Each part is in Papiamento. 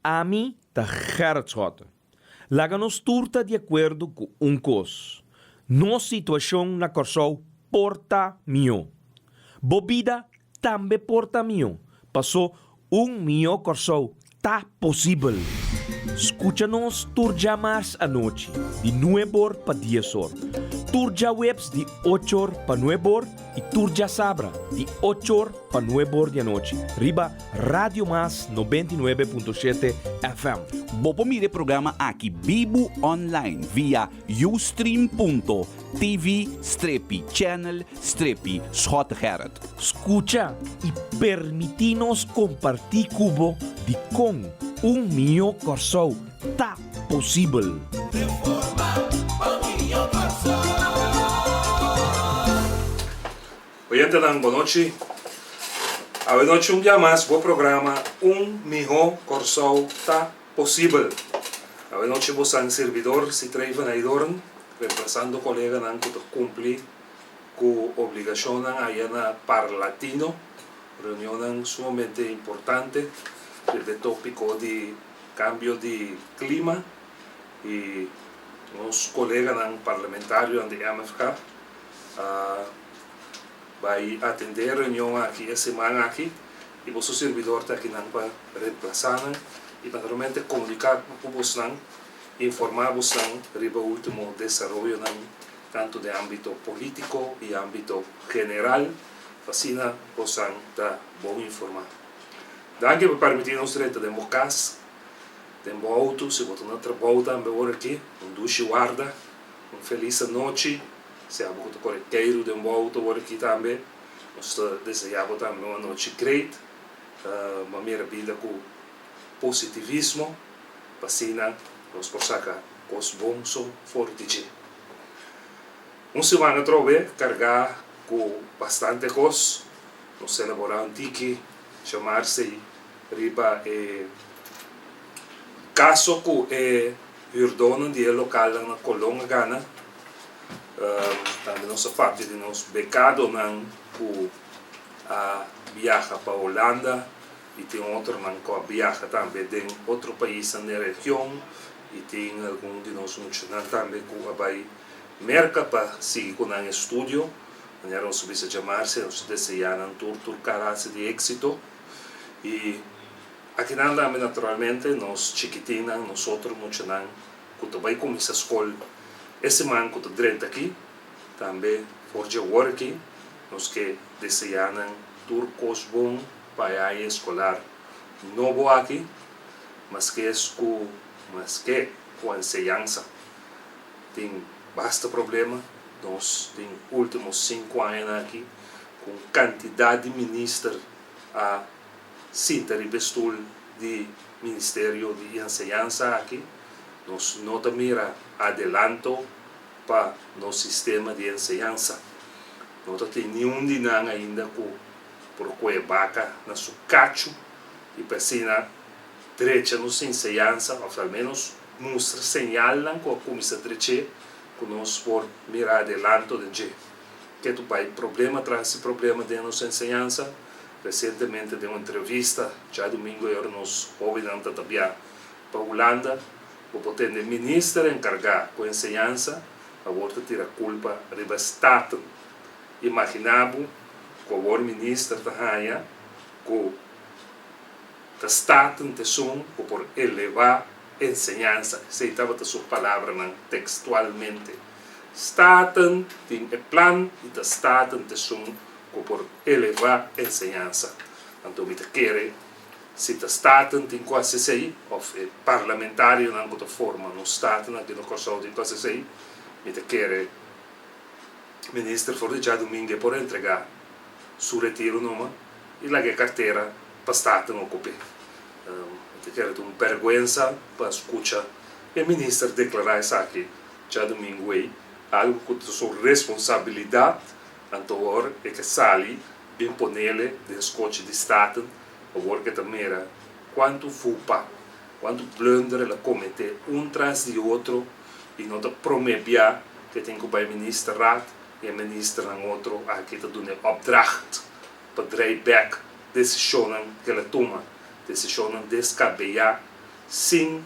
Ami ta Gerrit Schotte. Laga nos tur ta di akuerdo ku un kos, nos situashon na Kòrsou por ta mihó. Bo bida tambe por ta mihó, pasó un mihó Kòrsou ta posibel. Skucha nos tur djamars anochi di nuebor pa diesor, tur djaweps di ochor pa nuebor i tur djasabra di ochor pa nuebor di anochi riba Radio Mas 99.7 FM. Bo por mira e programa aki bibu online via ustream.tv strepi channel strepi Schottegerrit. Skucha i permití nos kompartí ku bo dikon un mihó Kòrsou ta posibel. Oyentenan bonochi. Awe nochi un bia mas bo programa Un Mihó Kòrsou Ta Posibel. Awe nochi bo san sirbidor Citrey van Heydoorn remplasando koleganan ku ta kumpli ku obligashonnan aya na Parlatino, reunionnan sumamente importante riba e topiko di kambio di klima i nos koleganan parlamentarionan di MFK a Bai atendé e reunion aki e siman aki i boso sirbidor ta akinan pa remplasá nan i pa naturalmente komuniká ku bosnan, informá bosnan riba último desaroyonan tantu den ámbito polítiko i ámbito general pa asina bosan ta bon informá. Danki pa permití nos drenta den bo kas, den bo outo, si bo ta na trabou tambe ora aki, un dushi warda, un felis anochi. Si abo ku ta kore keiru den bo outo wor aki tambe, nos ta desea bo tambe un anochi great. Bo a mira bida ku positivismo, pa asina nos por saka kos bon so for di dje. Un siman atrobe kargá ku bastante kos, nos seleborá un tiki djamarsi riba e kaso ku e hürdónan di e lokalnan na Colón a gana. Tambe nos a papia di nos bekadonan ku a biaha pa Holanda i tin otronan ku a biaha tambe den otro paisnan den region i tin algun di nos muchanan tambe ku a bai Merka pa sigui ku nan estudio. Manera nos a bisa djamarse nos ta deseá nan tur tur karase di éksito i akinan tambe naturalmente nos chikitinnan, nos otro muchanan ku ta bai kuminsá skol e siman ku ta drenta aki, tambe for dje awor aki nos ke deseá nan tur kos bon pa e aña eskolar nobo aki, maske es ku maske ku enseñansa tin basta problema, nos tin ultimo sinku añanan aki ku un kantidat di minister a sinta riba e stul di Ministerio di Enseñansa aki, nos no ta mira adelanto pa nos sistema di enseñansa. No ta tin niun di nan ainda ku por koe baka na su kachu i pa asina drecha nos enseñansa òf al ménos mustra señalnan ku a kuminsá drech'é ku nos por mira adelanto den dje. Ke tu bai problema tras di problema den nos enseñansa. Resientemente den un entrevista djadumingu e ora nos hobennan ta ta bia pa Hulanda, bo por tende minister enkargá ku enseñansa awor ta tira kulpa riba Staten. Imaginá bo ku awor minister ta haña ku ta Staten ta esun ku por elevá enseñansa. Esei tabata su palabranan tekstualmente. Staten tin e plan i ta Staten ta esun ku por elevá enseñansa. Anto mi ta kere si ta Staten tin ku hasi esei òf e parlamentarionan ku ta forma nos Staten aki na Kòrsou tin ku hasi esei, mi ta kere Minister for di djadumingu e por entregá su retiro numa i laga e kartera pa Staten okup'é. Mi ta kere ta un bèrgwensa pa skucha e Minister deklará esaki djadumingu ei, algu ku ta su responsabilidat. Anto awor e ke sali bin ponele den skochi di Staten, awor ke ta mira kuantu fupa, kuantu blunder el a komete un tras di otro i no ta prome bia ke tin ku bai ministerraad i e ministernan otro aki ta dun'e opdracht pa drei bek desishonnan ke el a tuma, desishonnan deskabeyá. sin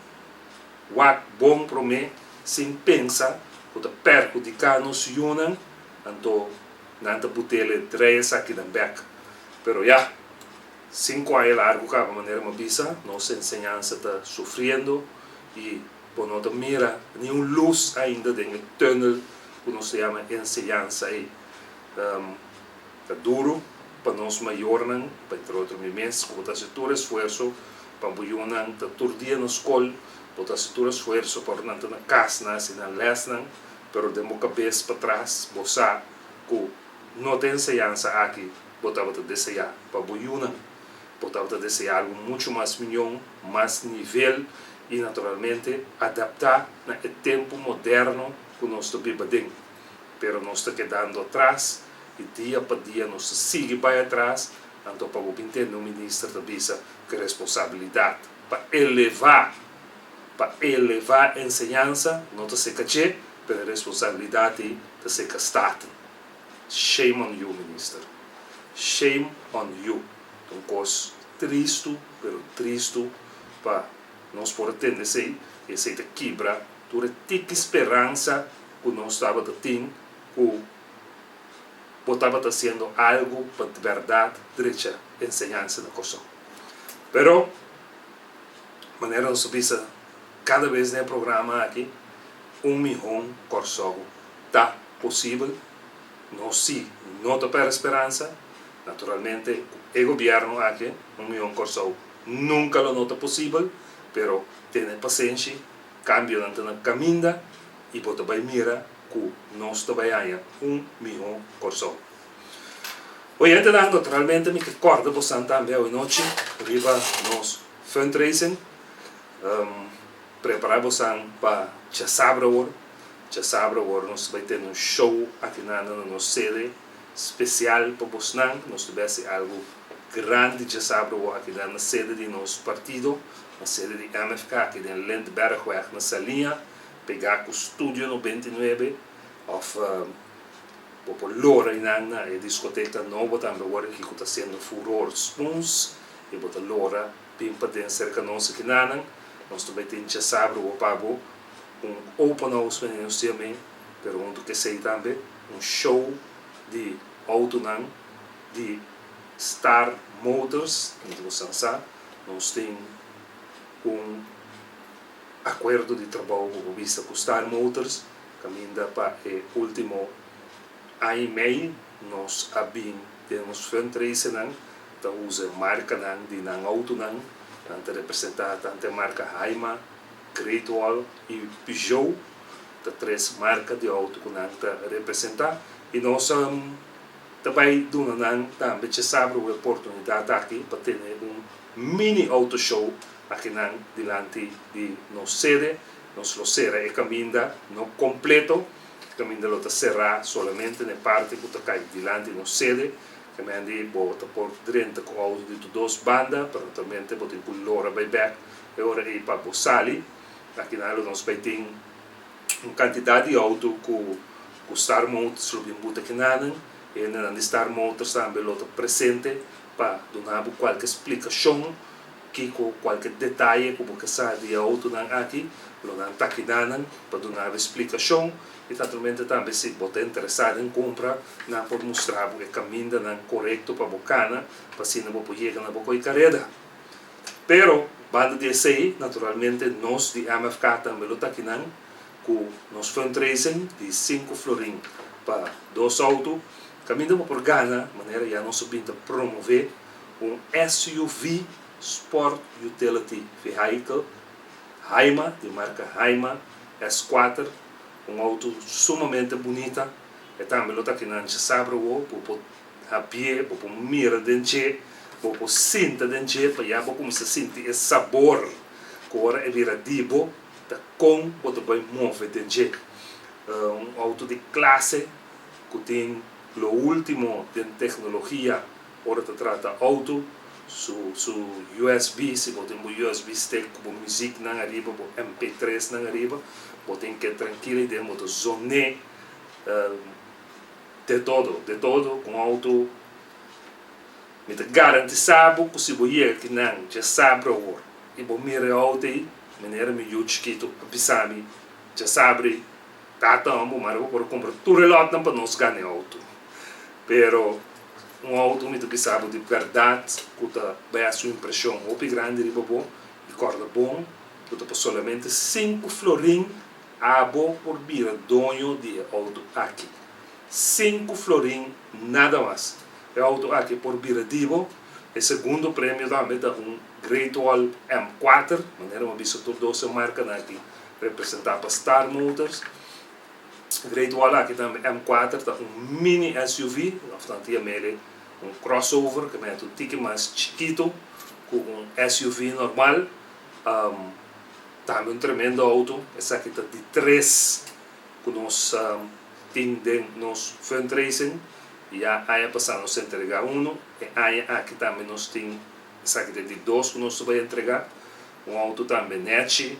wak bon promé, sin pensa ku ta perhudiká nos yunan, anto nan ta but'el drei esakinan bèk. Pero ya, 5 aña largu kaba, manera mi a bisa, nos enseñansa ta sufriendo i bo no ta mira niun lus ainda den e tunnel ku nos ta yama enseñansa ei. Ta duru pa nos mayornan, pa entre otro mi mes, ku bo ta hasi tur esfuerso pa bo yunan ta tur dia na skol, bo ta hasi tur esfuerso pa ora nan ta na kas nan hasi nan lèsnan, pero den bo kabes patras bo sa ku no ta enseñansa aki bo tabata deseá pa bo yunan. Bo tabata deseá algu muchu mas miñon, mas nivel i naturalmente adaptá na e tempu moderno ku nos ta biba den. Pero nos ta kedando atras i dia pa dia nos ta sigui bai atras, anto pa bo bin tende un minister ta bisa ku e responsabilidat pa elevá pa elevá enseñansa no ta seka dje, pero e responsabilidat ei ta seka Staten. Shame on you minister. Shame on you. Ta un kos tristu pero tristu pa nos por a tende esei i esei ta kibra tur e tiki speransa ku nos tabata tin ku bo tabata hasiendo algu pa di bèrdat drecha enseñansa na Kòrsou. Pero, manera nos ta bisa kada bes den e programa aki, un mihon Kòrsou ta posibel. Nos si no ta pèrdè speransa. Naturalmente ku e gobièrnu aki un mihon Kòrsou nunka lo no ta posibel, pero tene pasenshi, kambionan ta na kaminda i bo ta bai mira ku nos ta bai haña un mihó Kòrsou. Oyentenan, naturalmente mi ke kòrda bosan tambe awenochi riba nos fundraising. Prepará bosan pa djasabra awor. Djasabra awor nos ta bai tene un show akinanda na nos sede spesial pa bosnan. Nos ta bai hasi algu grandi djasabra awor akinan na sede di nos partido, na sede di MFK aki den Lindbergweg na Saliña. Pegá ku Studio 99 òf bo por lora einan na e diskoteka nobo tambe awor aki ku ta hasiendo furor Spoons i bo ta lora bin paden serka nos akinanan. Nos ta bai tin djasabra awor pa bo un open house manera nos yam'é, pero huntu ku esei tambe un show di outonan di Star Motors, mi ta sa nos tin un Akuerdo di trabou ku bo bisa ku Star Motors kaminda pa e ultimo aña i mei nos a bin den nos fundraisernan ta usa e markanan di nan outonan. Nan ta representá tantu e marka Haima, Great Wall i Peugeot. Ta tres marka di outo ku nan ta representá i nos ta bai duna nan tambe djasabra un oportunidat aki pa tene un mini auto show Akinan dilanti di nos sede, nos lo sera e kaminda no kompleto, e kaminda lo ta será solamente na e parti ku ta kai dilanti nos sede. Kemendi bo ta por drenta ku outo di tur dos banda, pero naturalmente bo tin ku lora bai bèk e ora ei pa bo sali. Akinan lo nos bai tin un kantidat di outo ku ku Star Motors lo bin buta akinanan. E hendenan di Star Motors tambe lo ta presente pa duna bo kualke splikashon. Kiko kualke detaye ku bo ke sa di e outonan aki, lo nan ta kidanan pa duna bo e splikashon i naturalmente tambe si bo ta interesá den kumpra, nan por mustra bo e kamindanan korekto pa bo kana pa asina bo por yega na bo koi kareda. Pero, banda di esei, naturalmente nos di MFK tambe lo ta kinan ku nos fundraising di sinku florin pa dos outo, kaminda bo por gana manera ya nos a bin ta promové. Un SUV, Sport Utility Vehicle, Haima, di marka Haima S kuater, un outo sumamente bunita. E tambe lo ta kinan djasabra awo, bo por habié, bo por mira den dje, bo por sinta den dje pa ya bo kuminsá sinti e sabor ku ora e bira di bo ta kon bo ta bai move den dje. Un outo di klase ku tin lo ultimo den teknologia. Ora ta trata auto, su su usb, si bo tin bo usb stick ku bo muziek nan ariba, bo mp tres nan ariba, bo tin ke trankil ei den, bo ta zoné de todo, de todo ku un auto. Mi ta garantisá bo ku si bo yega kinan dje sabra awor. i bo mira e outo ei, manera mi yu chikitu a bisa mi djasabri, Tata hombo, mara bo por a kumpra tur e lòtnan pa nos gana e outo. Pero un outo mi ta bisa bo di bèrdat ku ta bai hasi un impreshon hopi grandi riba bo i kòrda bon ku ta pa solamente sinku florin abo por bira doño di e outo aki. Sinku florin nada mas. E outo aki por bira di bo. E segundo premio tambe ta un Great Wall M kuater, manera mi a bisa tur dos e markanan aki representá pa Star Motors. Great Wall aki tambe M kuater ta un mini SUV, òf nan ta yam'é un crossover, ku ta un tiki mas chikitu ku un SUV normal. Tambe un tremendo outo. Esaki ta di tres ku nos tin den nos fundraising. Ya aña pasá nos a entregá unu. E aña aki tambe nos tin esaki ta di dos ku nos ta bai entregá. Un outo tambe nèchi,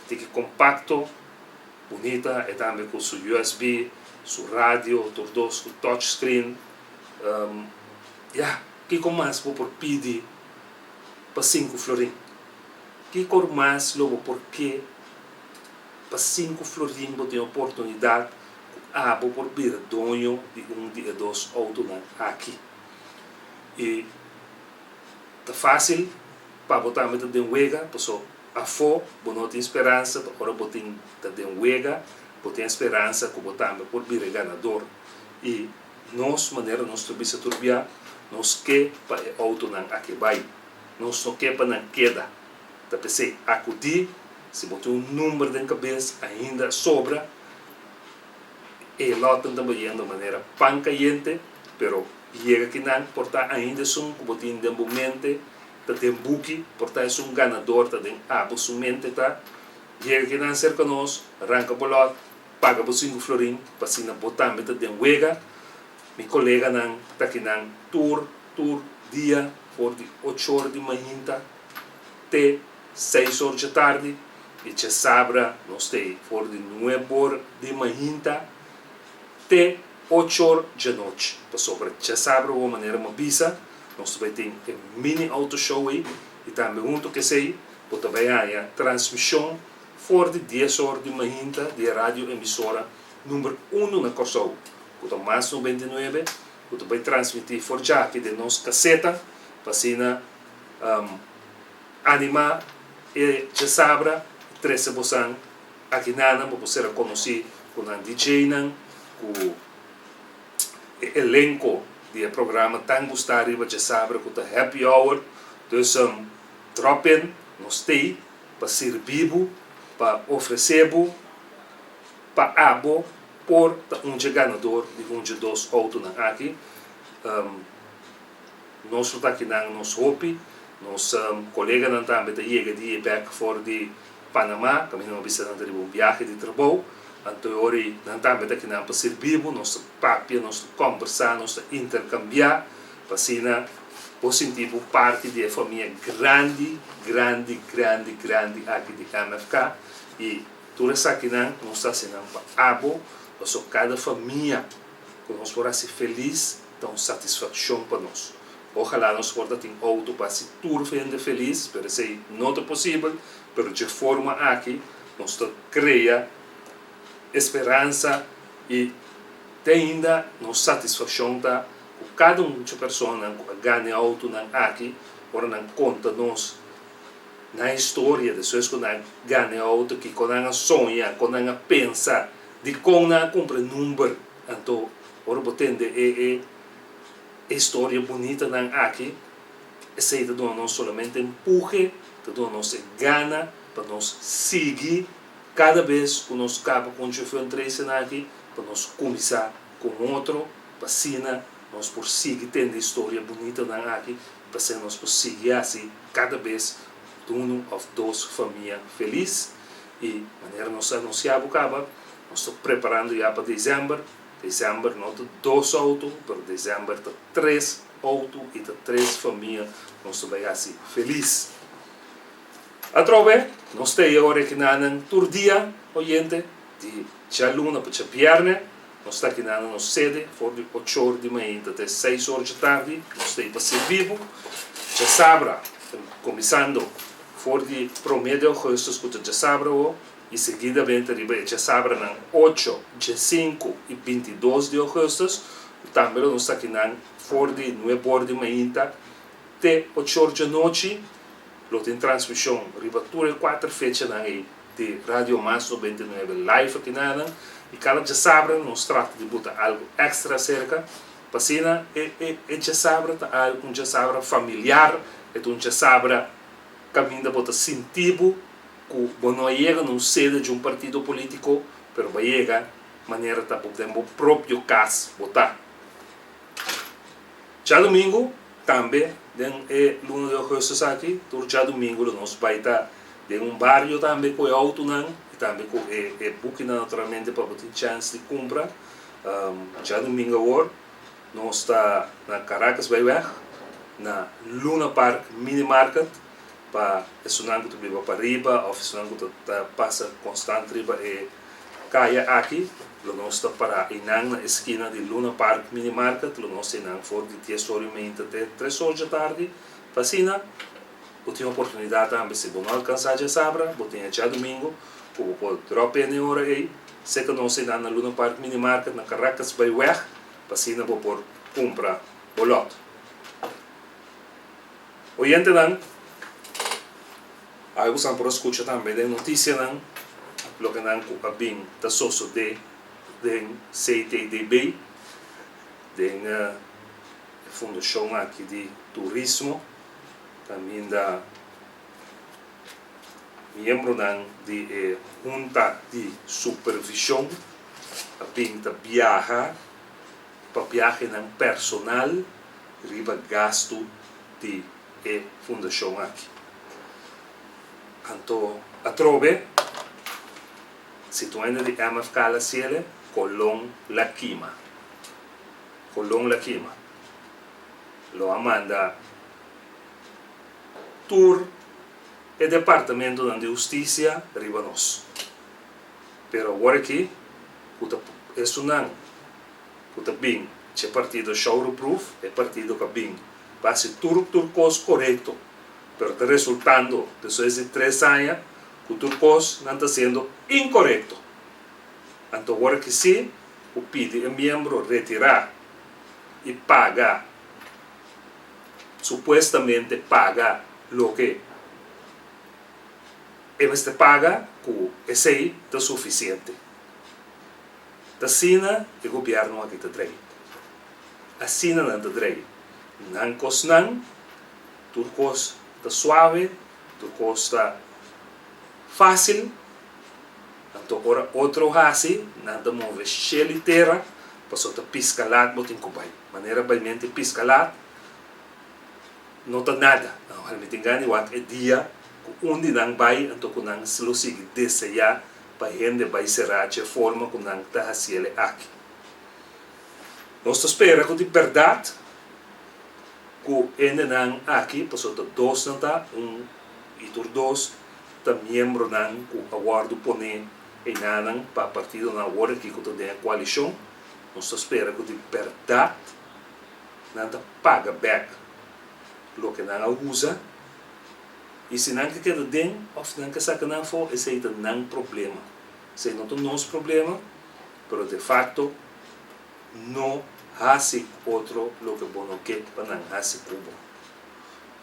tiki kompakto, bunita, e tambe ku su USB, su radio, tur dos ku touchscreen. Ya, kiko mas bo por pidi pa 5 florin? Kiko mas lo bo por ke pa 5 florin bo tin oportunidat ku abo por bira doño di un di e dos outonan aki? I ta fásil pa bo tambe ta den wega, paso afó bo no tin speransa, ora bo tin ta den wega, bo tin speransa ku bo tambe por bira ganador. I nos, manera nos ta bisa tur bia, nos ke pa e outonan aki bai. Nos no ke pa nan keda. Ta p'esei akudí, si bo tin un number den kabes ainda sobra, e lòtnan ta bayendo manera pan kayente, pero yega kinan por ta ainda esun ku bo tin den bo mente, ta den buki, por ta esun ganador ta den abo su mente ta. Yega kinan serka nos, ranka bo lòt, paga bo 5 florin, pa asina bo tambe ta den wega. Mi koleganan ta kinan tur dia for di 8 or di mainta te 6 or di tardi i djasabra nos t'ei for di 9 or di mainta te 8 or di anochi. Pasobra djasabra bo manera mi a bisa, nos ta bai tin e mini auto show ei i tambe huntu ku esei bo ta bai haña transmishon for di 10 or di mainta di e radio emisora number 1 na Kòrsou, ku ta Mas 99, ku ta bai transmití for djaki den nos kaseta pa asina animá e djasabra trese bosan akinan bo por ser konosí ku nan DJ-nan, ku e elenko di e programa tan gustá riba djasabra ku ta Happy Hour. Dus drop in, nos t'ei pa sirbi bo, pa ofresé bo, pa abo por ta un dje ganador di un dje dos outonan aki. Nos lo ta akinan nos hopi, nos koleganan tambe ta yega di e bèk for di Panamá, kaminda mi a bisa nan ta riba un biahe di trabou, anto e ora ei nan tambe ta akinan pa sirbi bo. Nos ta papia, nos ta kòmbersá, nos ta interkambiá, pa asina bo sinti bo parti di e famia grandi, grandi, grandi, grandi aki di MFK. I tur esakinan nos ta hasi nan pa abo, pasobra kada famia ku nos por hasi felis ta un satisfakshon pa nos. Ojalá nos por ta tin outo pa hasi tur hende felis, pero esei no ta posibel, pero dje forma aki nos ta krea esperansa i te ainda nos satisfakshon ta ku kada un dje personanan ku a gana e outonan aki, ora nan konta nos nan historia despues ku nan gana e outo, kiko nan a soña, kon nan a pensa, dikon nan a kumpra e number. Anto ora bo tende e historia bunitanan aki, esei ta duna nos solamente empuhe, ta duna nos e gana pa nos sigui kada bes ku nos kaba ku un fundraising aki, pa nos kuminsá ku un otro, pa asina nos por sigui tende historia bunitanan aki, pa asina nos por sigui hasi kada bes unu òf dos famia felis. I manera nos a anunsiá bo kaba, nos ta preparando ya pa desèmber. Desèmber no ta dos outo, pero desèmber ta tres outo i ta tres famia nos ta bai hasi felis. Atrobe, nos ta ei ora kinanan tur dia, oyente, di djaluna pa djabièrnè. Nos ta akinan na nos sede for di 8 or di mainta te 6 or djatardi. Nos ta ei pa sirbi bo. Djasabra, kuminsando. For di promé di ougùstùs ku ta djasabra awo i seguidamente riba e djasabranan ocho, 15 i 22 di ougùstùs ku tambe lo nos ta akinan for di nueb'or di mainta te och'or djanochi. Lo tin transmishon riba tur e kuater fechanan ei di Radio Mas 99 live akinanan i kada djasabra nos trata di buta algu èkstra aserka pa asina e e e djasabra ta algu un djasabra familiar, e ta un djasabra kaminda bo ta sinti bo ku bo no a yega na un sede di un partido polítiko pero bo a yega manera ta bo den bo propio kas bo ta. Djadumingu tambe den e luna di augustus aki tur djadumingu lo nos bai ta den un bario tambe ku e outonan i tambe ku e e bukinan naturalmente pa bo tin chèns di kumpra. Djadumingu awor nos ta na Caracas Byweg na Luna Park Mini Market pa esunnan ku ta biba pariba òf esunnan ku ta pasa konstant riba e kaya aki lo nos ta para einan na eskina di Luna Park Mini Market lo nos ta einan for di dies ora i meinta te tres ora djatardi pa asina bo tin oportunidat tambe si bo no alkansa djasabra bo tin e djadumingu ku bo por dròp in e ora ei seka nos einan na Luna Park Mini Market na Caracas Byweg pa asina bo por kumpra bo lòt. Oyentenan, algu san por a skucha tambe den notisianan loke nan ku a bin ta sosodé den CTDB, den e fundashon aki di turismo, kaminda miembronan di e hunta di supervishon a bin ta biaha pa biahenan personal riba gastu di e fundashon aki. Anto atrobe, si tu hende di MFK la siele, Colon la kima. Colon la kima. Lo a manda tur e departamentonan di hustisia riba nos. Pero awor aki ku ta esunnan ku ta bin dje partido Showroproof, e partido ku a bin pa hasi tur tur kos korekto, pero ta resultando despues di tres aña ku tur kos nan ta hasiendo inkorekto. Anto awor aki si ku pidi e miembro retirá i paga, supuestamente paga loke e mester paga ku esei ta sufisiente. Ta asina e gobièrnu aki ta drei. Asina nan ta drei. Nan kosnan, tur kos ta suave, tur kos ta fásil. Anto ora otro hasi, nan ta move shel i tera, pasobra ta piska lat bo tin ku bai. Manera baimente piska lat no ta nada. Awor mi tin gana di wak e dia ku un di nan bai, anto ku nan lo sigui deseá pa hende bai será dje forma ku nan ta hasiel e aki. Nos ta spera ku di bèrdat ku hendenan aki, pasobra ta dos nan ta, un i tur dos ta miembronan ku a wòrdu poné einanan pa partidonan awor aki ku ta den e koalishon, nos ta spera ku di bèrdat nan ta paga bèk loke nan a usa. I si nan ke keda den òf nan ke saka nan afó, esei ta nan problema. Esei no ta nos problema, pero de facto no hasi ku otro loke bo no ke pa nan hasi ku bo.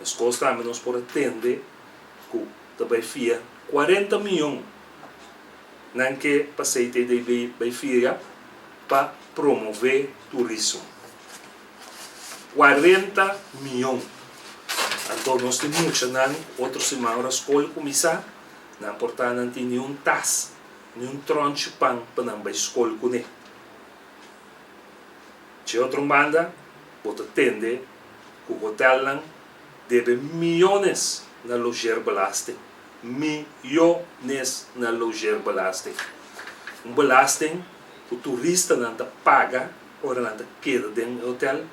Meskos tambe nos por a tende ku ta bai fia 40 mion nan ke pa CTDB bai fia pa promove turismo. 40 mion. Anto nos tin muchanan otro siman ora skol kuminsá, nan por ta nan tin ni un tas, ni un tronchi pan pa nan bai skol kuné. Dje otro banda bo ta tende ku hotelnan debe miones na logeerbelasting. Miones na logeerbelasting. Un belasting ku turistanan ta paga ora nan ta keda den e hotel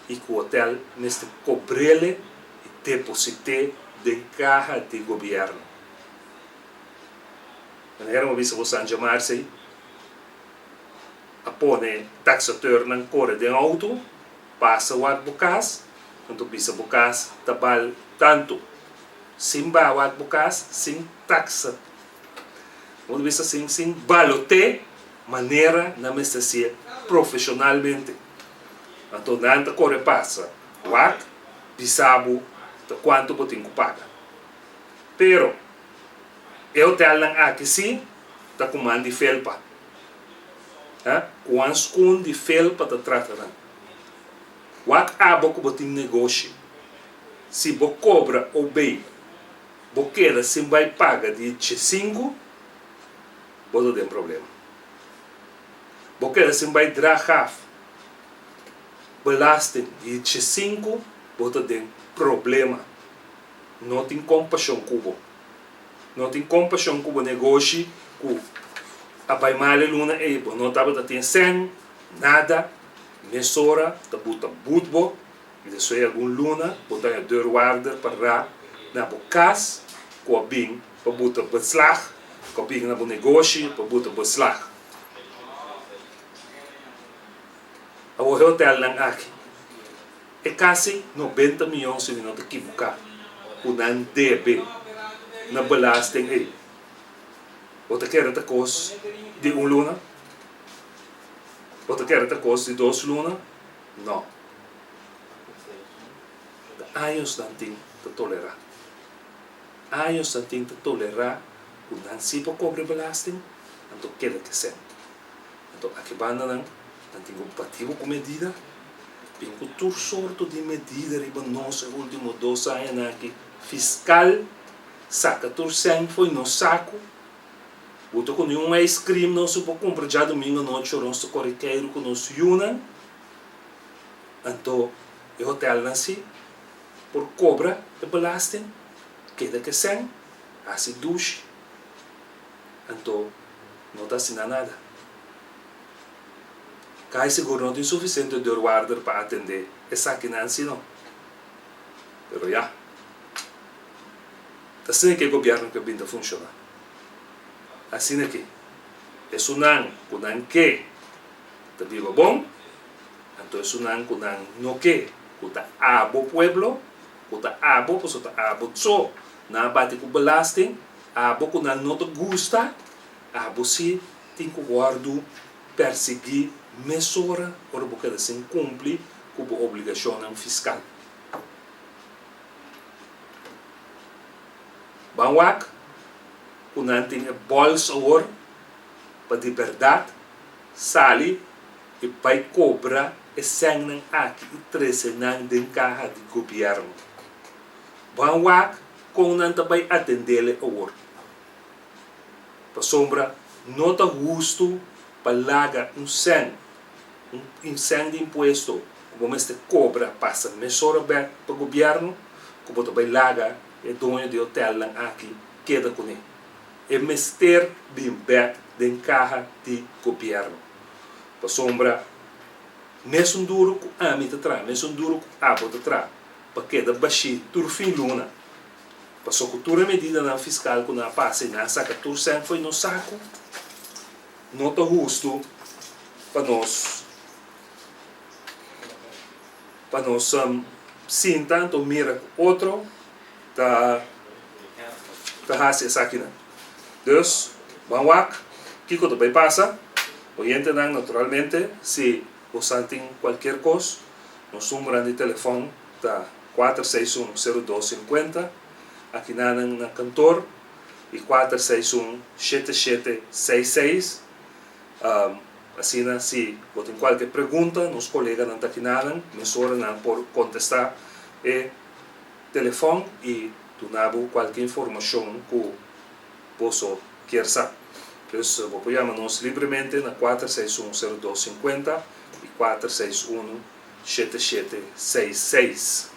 i ku hotel mester kobr'ele i deposit'é den kaha di gobièrnu. Manera mi a bisa bo Sanja Marcy a pone taksateurnan kore den outo pasa wak bo kas, anto bisa bo kas ta bal tantu. sin baha wak bo kas, sin taxa, bo ta bisa sin sin baloté manera nan mester hasié profeshonalmente. Anto nan ta kore pasa wak bisa bo ta kuantu bo tin ku paga. Pero e hotelnan aki si ta ku man di felpa. Ha? Kuan skun di felpa ta trata nan? Wak abo ku bo tin negoshi. Si bo kobra OB bo keda sin bai paga di djesinku, bo ta den problema. Bo keda sin bai dragaf belasting di djesinku, bo ta den problema. No tin kompashon ku bo. No tin kompashon ku bo negoshi ku a bai mal e luna ei, bo no tabata tin sèn, nada, mesora ta buta but bo i despues di algun luna bo ta haña deurwaarder pará na bo kas ku a bin pa buta beslag, ku a bin na bo negoshi pa buta beslag. Awor e hotelnan aki. E kasi 90 miyon si mi no ta kibuká ku nan debe na belasting ei. Bo ta kere ta kos di un luna? Bo ta kere ta kos di dos luna? No. Ta años nan tin ta tolerá. Años nan tin ta tolerá ku nan si por kobra e belasting, anto keda kesé. Anto aki banda nan, nan tin ku bati bo ku medida. Bin ku tur sorto di medida riba nos e ultimo dos añanan aki. Fiskal saka tur sèn fo'i nos saku. Bo ta ku niun ice cream nos por kumpra djadumingu anochi ora nos ta kore keiru ku nos yunan. Anto e hotelnan si por kobra e belasting, keda ku e sèn, hasi dushi. Anto no ta asina nada. Kai sigur no tin sufisiente deurwaarder pa atendé esakinan si no. Pero ya. Ta asina ke gobièrnu ke bin ta funshoná. Asina ke esunnan ku nan ke ta biba bon, anto esunnan ku nan no ke, ku ta abo pueblo, ku ta abo pasobra ta abo tso nan a bati ku belasting, abo ku nan no ta gusta, abo si tin ku wòrdu persiguí mesora ora bo keda sin kumpli ku bo obligashonnan fiskal. Ban wak ku nan tin e bòls awor pa di bèrdat sali i bai kobra e sènnan aki i trese nan den kaha di gobièrnu. Ban wak kon nan ta bai atendele awor. Pasobra no ta hustu pa laga un sèn, un sèn di impuesto ku bo mester kobra pasa mesora bèk pa gobièrnu, ku bo ta bai laga e doño di hotèlnan aki keda kuné. E mester bin bèk den kaha di gobièrnu. Pasobra mesun duru ku ami ta traha, mesun duru ku abo ta traha pa keda bashí tur fin luna, Paso ku tur e medidanan fiskal ku nan a pasa i nan a saka tur sèn fo'i nos saku, no ta hustu pa nos pa nos sinta anto mira ku otro ta ta hasi esakinan. Dus, ban wak kiko ta bai pasa. Oyentenan, naturalmente, si bosan tin kualkier kos, nos numberan di telefòn ta 461 02 50, akinanan na kantor, i 461 7766. Asina si bo tin kualke pregunta, nos koleganan ta akinanan, mesora nan por kontestá e telefòn i duna bo kualke informashon ku boso kier sa. Dus bo por yama nos libremente na 461 02 50 i 461 7766.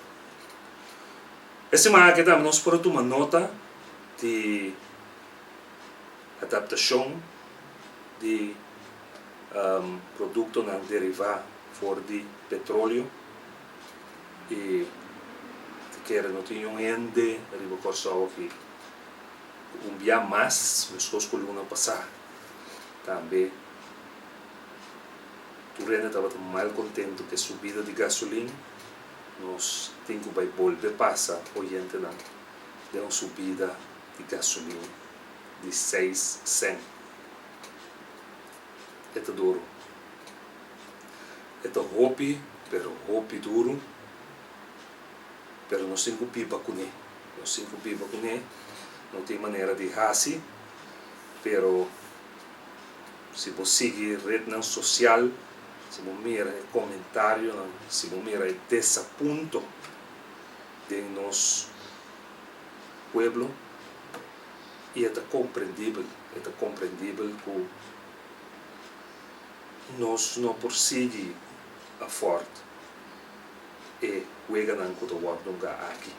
E siman aki tambe nos por a tuma nota di adaptashon di produktonan derivá for di petroleo i ta kere no tin niun hende riba Kòrsou aki ku un bia mas meskos ku luna pasá tambe. Tur hende tabata mal kontentu ku e subida di gasolin. Nos tin ku bai bolbe pasa oyentenan. Den un subida di gasolin di seis sèn. E ta duru. E ta hopi, pero hopi duru, pero nos tin ku biba kuné. Nos tin ku biba kuné, no tin manera di hasi, pero si bo sigui retnan sosial, si bo mira e komentarionan, si bo mira e desapunto den nos pueblo y e ta comprendibel, e ta comprendibel cu nos no por sigui afford e weganan cu ta wordo hunga aki.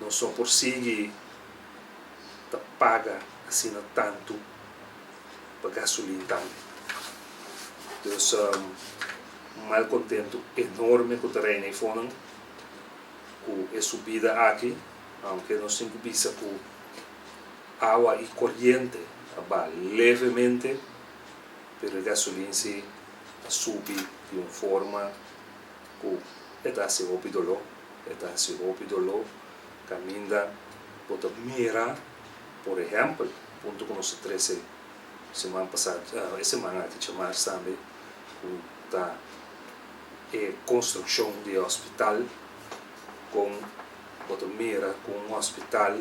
Nos no por sigui ta paga asina tanto pa gasolin tambe. Dus un malcontento enorme cu ta reina eyfonan. Ku e subida aki, aunke nos tin ku bisa ku awa i koriente a baha levemente, pero e gasolin si a subi di un forma ku e ta hasi hopi doló, e ta hasi hopi doló kaminda bo ta mira, por ehèmpel, punto ku nos a trese siman pasá, e siman aki djamars tambe, ku ta. E konstrukshon di e hospital, kon bo ta mira ku un hospital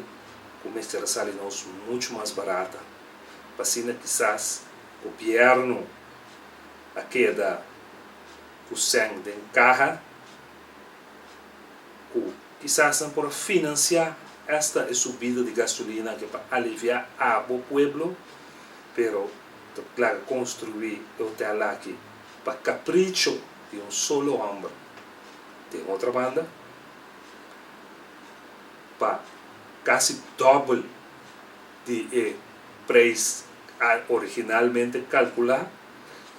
ku mester a sali nos muchu mas barata, pa asina kisas gobièrnu a keda ku sèn den kaha ku kisas nan por a finansiá esta e subida di gasolina ke pa aliviá abo pueblo, pero ta laga konstruí e hotel aki pa capricho di un solo homber. Den otra banda, pa casi dobbel di e prijs originalmente calcula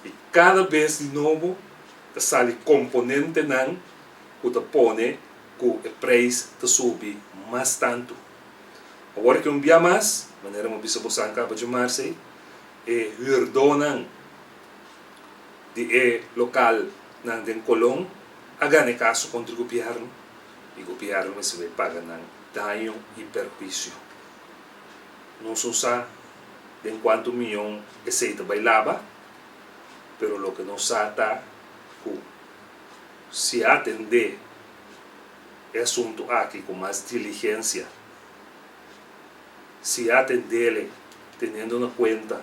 y cada bes di nobo ta sali componentenan cu ta pone cu e prijs ta subi mas tanto. Awor ki un bia mas, manera mi a bisa bosan caba djamarse, e huurdonan di e lokal nan den Colón a gana e kaso kontra gobièrnu i gobièrnu mester bai paga nan daño i perhuisio. Nos no sa den kuantu miyon esei ta bai laba, pero loke nos sa ta ku si a atendé e asuntu aki ku mas diligensia, Si a atendele teniendo na kuenta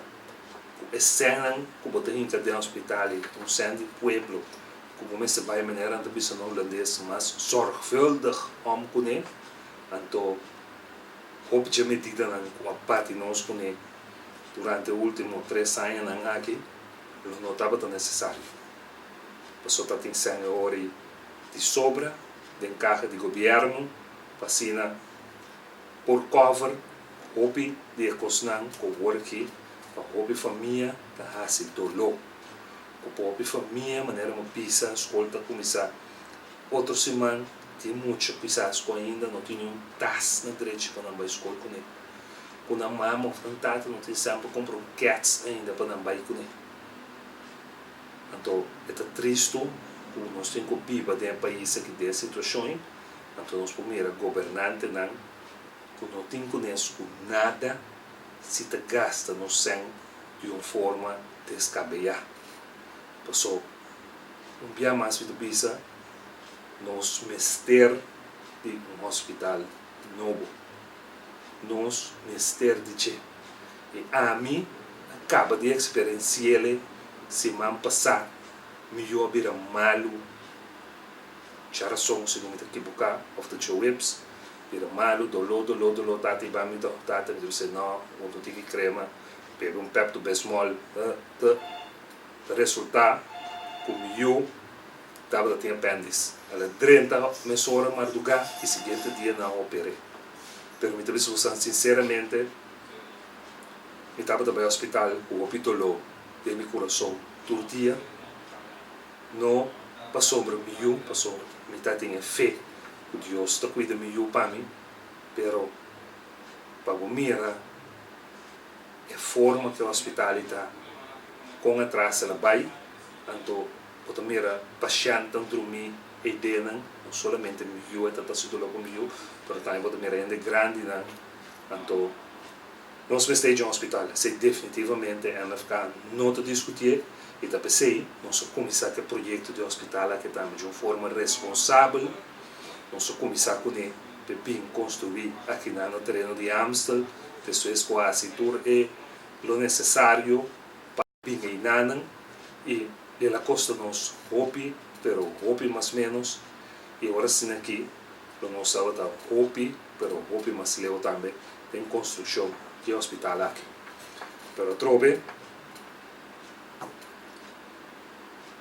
ku e sènnan ku bo ta hinka den hospital ei ta un sèn di pueblo ku bo mester bai manera nan ta bisa na hulandes mas zorgvuldig om kuné, anto hopi dje medidanan ku a bati nos kuné durante e ultimo tres añanan aki lo no tabata nesesario. Pasobra ta tin sèn e ora ei di sobra den kaha di gobièrnu pa asina Por cover hopi di e cosnan cu awor aki pa hopi famia ta haci dolor. Cu pa hopi famia manera mi bisa school ta cuminsa otro siman tin mucha quizas cu ainda no tin ni un tas na drechi pa nan bay school cune. Cu nan mama of nan tata no tin sèn pa cumpra un kets ainda pa nan bay cune. Anto e ta tristo cu nos tin cu biba den e pais aki den e situacion ei. Anto nos por mira gobernantenan ku no tin kunes ku nada si ta gasta nos sèn di un forma deskabeyá. Paso, un bia mas mi ta bisa, nos mester di un hospital nobo. Nos mester di dje. I ami a kaba di eksperensi'ele siman pasá, mi yu a bira malu. Djarason, si no mi ta kibuká, òf ta djoweps, bira malu, doló, doló, doló, tata i ba mi dòkter, tata mi ta bis'é, no, bo no tin ki krema, bebe un Pepto Bismol, ta ta resultá ku mi yu tabata tin apèndis. El a drenta mesora mardugá i siguiente dia nan a oper'é. Pero mi ta bisa bosan sinseramente, mi tabata bai hospital ku hopi doló den mi kurason tur dia. No pasobra mi yu, pasobra mi ta tin e fe ku Dios ta kuida mi yu pa mi, pero pa bo mira e forma ku e hospital ei ta, kon atras el a bai, anto bo ta mira pashèntnan drumí. Eidenan, no solamente mi yu e ta ta hasi doló ku mi yu, pero tambe bo ta mira hende grandinan. Anto nos mester dje un hospital. Esei definitivamente MFK no ta diskutié i ta p'esei nos a kuminsá ku e proyekto di hospital aki tambe dje un forma responsabel. Nos a kuminsá kuné p'e bin konstruí akinan na tereno di Amstel, despues ku a hasi tur e lo nesesario pa bin einanan i el a kosta nos hopi pero hopi mas menos i ora asina aki lo nos tabata hopi pero hopi mas leu tambe den konstrukshon di e hospital aki. Pero atrobe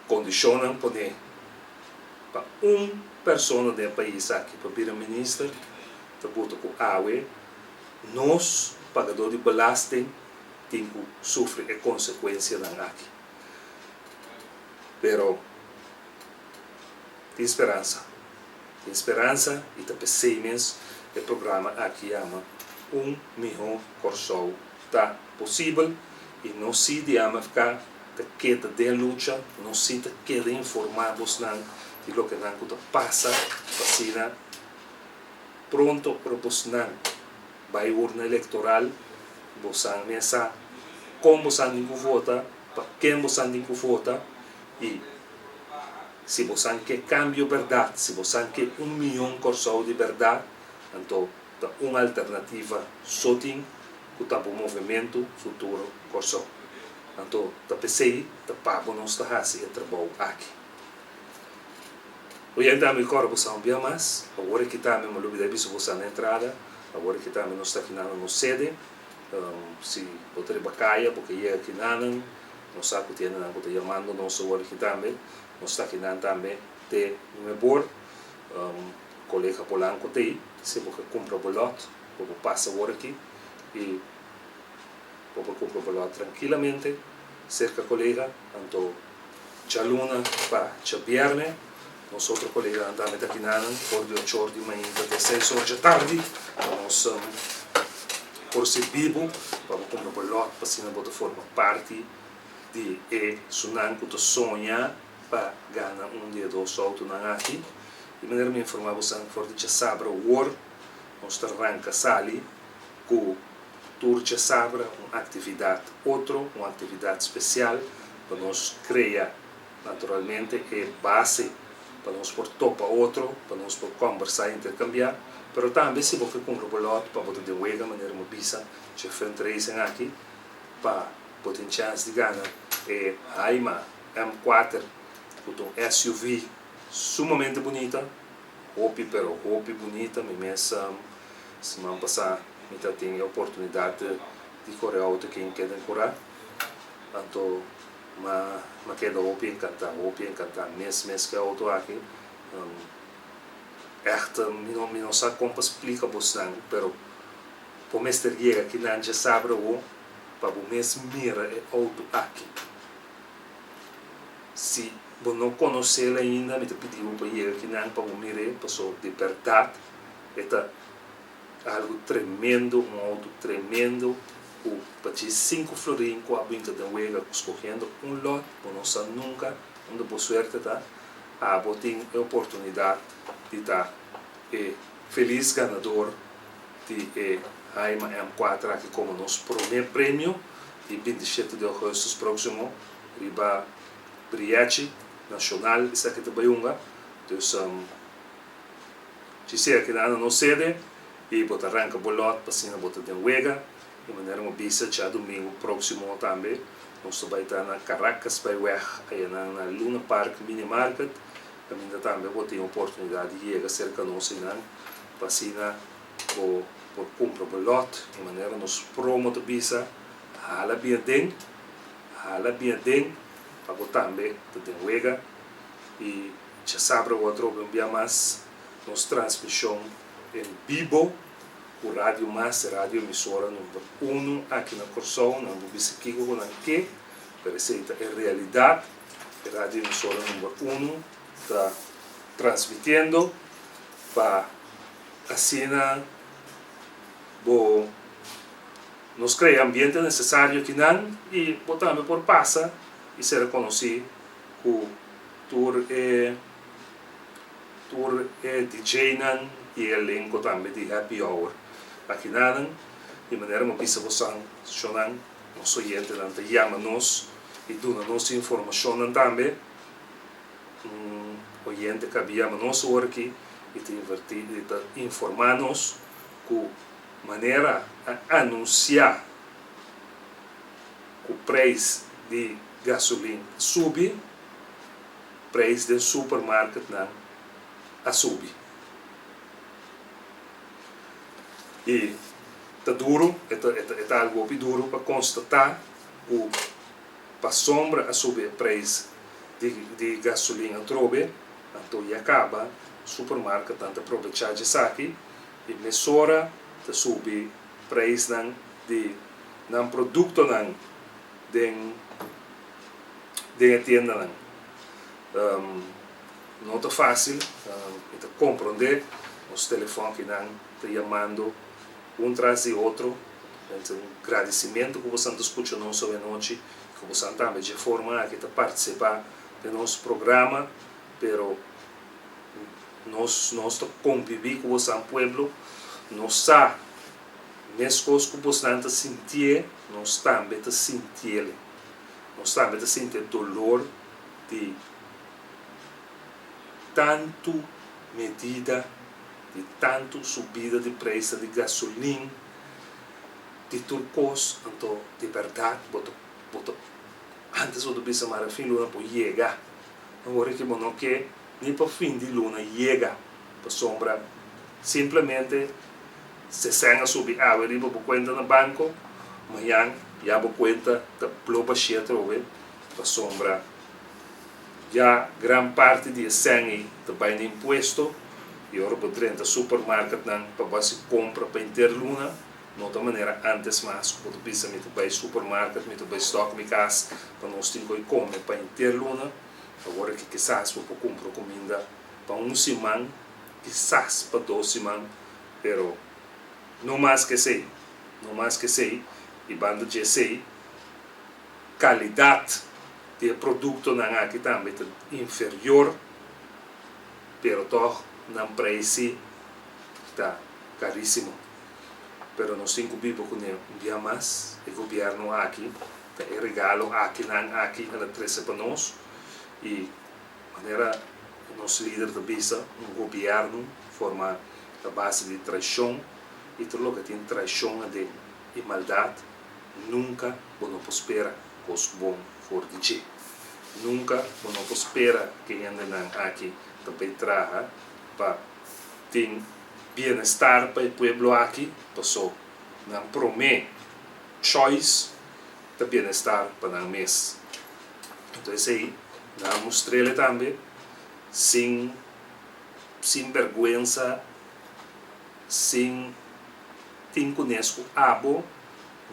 kondishonnan pone pa un persona den e pais aki pa bira minister ta buta ku awe nos pagadó di belasting tin ku sufri e konsekuensianan aki. Pero tin speransa. Tin speransa i ta p'esei mes e programa aki yama Un Mihó Kòrsou Ta Posibel i nos si di MFK ta keda den lucha, nos si ta keda informá bosnan di lokenan ku ta pasa pa asina pronto ora bosnan bai urna elektoral bosan mes sa kon bosan tin ku vota, pa ken bosan tin ku vota i si bosan ke kambio bèrdat, si bosan ke un mion Kòrsou di bèrdat, anto ta un alternativa so tin ku ta bo Movementu Futuro Kòrsou. Anto ta p'esei ta pa bo nos ta hasi e trabou aki. Oyente ami kòrda bosan un bia mas, awor e kita mi, mi lubida bisa bosan na entrada, awor e kita mi nos ta kinan na nos sede, si bo ta riba kaya bo ke yega kinanan, nos sa ku tin hendenan ku ta yamando nos awor aki tambe, nos ta kinan tambe te nuebor, kolega Polanco t'ei, si bo ke kumpra bo lòt bo por pasa awor aki i bo por kumpra bo lòt trankilamente serka kolega, anto. Djaluna pa djabièrnè, nos otro koleganan tambe ta kinanan for di ochor di mainta te seis or djatardi pa nos por ser bibu pa bo kumpra bo lòt pa asina bo ta forma parti di e sunan ku ta soña pa gana un di e dos outonan aki. Di manera mi informá bosan for di djasabra awor nos ta ranka sali ku tur djasabra un aktividat otro, un aktividat spesial pa nos krea naturalmente e base pa nos por topa otro, pa nos por kòmbersá i interkambiá, pero tambe si bo ke kumpra bo lòt pa bo ta den wega manera mi bisa dje fundraising aki pa bo tin chèns di gana e Haima M kuater ku ta un SUV sumamente bunita, hopi pero hopi bunita, mi mes siman pasá mi ta tin e oportunidat di kore outo ken keda den kurá. Anto ma ma keda hopi encanta, hopi encanta mes mes cu e auto aki. Echt mi no mi no sa con pa splica bosnan pero bo mester yega kinan dje sabra awo pa bo mes mira e auto aki. Si bo no conocel ainda mi ta pidi bo pa yega kinan pa bo mir'e paso di berdad e ta Algu tremendo, un auto tremendo ku pa dje sinku florin ku a brinka den wega ku skohendo un lot bo no sa nunka unda bo suerte ta, abo tin e oportunidat di ta e felis ganador di e Haima M kuater aki komo nos prome premio di 27 di augustus proksimo riba Brièchi Nashonal esaki ta bai hunga dus. Si sea keda na nos sede y bo ta ranca bo lot pa asina bo ta den wega. Di manera bo bisa djadumingu proximo tambe nos ta bay ta na Caracas bay weg ayanan na Luna Park Mini Market caminda tambe bo tin oportunidad di yega cerca nos eynan pa asina bo por cumpra bo lot. Di manera nos promo ta bisa hala bien aden, hala bien aden pa bo tambe ta den wega y. Djasabra bo a trobe un bia mas nos transmishon en bibo ku Radio Mas, e radio emisora number uno aki na Kòrsou. Nan bo bisa kiko ku nan ke, pero esei ta e realidat. E radio emisora number uno ta transmitiendo pa asina bo nos krea e ambiente nesesario akinan i bo tambe por pasa i ser konosí ku. Tur e Tur e DJ-nan i e elenko tambe di Happy Hour akinanan. Di manera mi a bisa bosan, shonnan, nos oyentenan ta yama nos i duna nos informashonnan tambe. Un oyente kabi yama nos awor aki i ta inverti i ta informá nos ku manera a anunsiá ku preis di gasolin a subi, Preis den supermarketnan a subi. I ta duru, e ta e ta algu hopi duru pa konstatá ku pasobra a subi e preis di di gasolin atrobe, anto ya kaba supermarketnan ta probechá djesaki i mesora ta subi preisnan di nan produktonan den den e tiendanan. No ta fácil, mi ta comprende nos telefòn kinan ta yamando un tras di otro. Ta un gradicimento cu bosan ta scucha nos awe nochi, cu bosan tambe dje forma aki ta participa den nos programa, pero nos nos ta convivi cu bosan pueblo, nos sa mescos cu bosnan ta sintié, nos tambe ta sintiele. Nos tambe ta sinti e dolor di tantu medida, di tantu subida di prijsnan di gasolin, di tur kos. Anto di bèrdat bo ta bo ta antes bo ta bisa mara fin luna por yega, awor aki bo no ke ni pa fin di luna yega pasobra simplemente Sesen a subi awe riba bo kuenta na banko, mañan ya bo kuenta ta blo bashia atrobe pasobra ya gran parti di e sèn ei ta bai na impuesto i ora bo drenta supermarketnan pa bo hasi kompra pa henter luna no ta manera antes mas ku bo ta bisa mi ta bai supermarket, mi ta bai stòk mi kas pa nos tin koi kome pa henter luna, awor aki kisas bo por kumpra kuminda pa un siman, kisas pa dos siman. Pero no mas ke esei, no mas ke esei, i banda dje esei, kalidat di e produktonan aki tambe ta inferior, pero tòg nan preis si ta karísimo. Pero nos tin ku biba kuné un bia mas, e gobièrnu aki ta e regalo akinan aki el a trese pa nos, i Manera nos lider ta bisa, un gobièrnu forma a base di traishon i tur loke tin traishon aden i maldat, nunka bo no por spera kos bon for di dje. Nunka bo no por spera ku e hendenan aki ta bai traha pa tin bienestar pa e pueblo aki, paso nan promé choice ta bienestar pa nan mes. Anto esei nan a mustr'el tambe sin sin berguensa, sin tin kunes ku abo,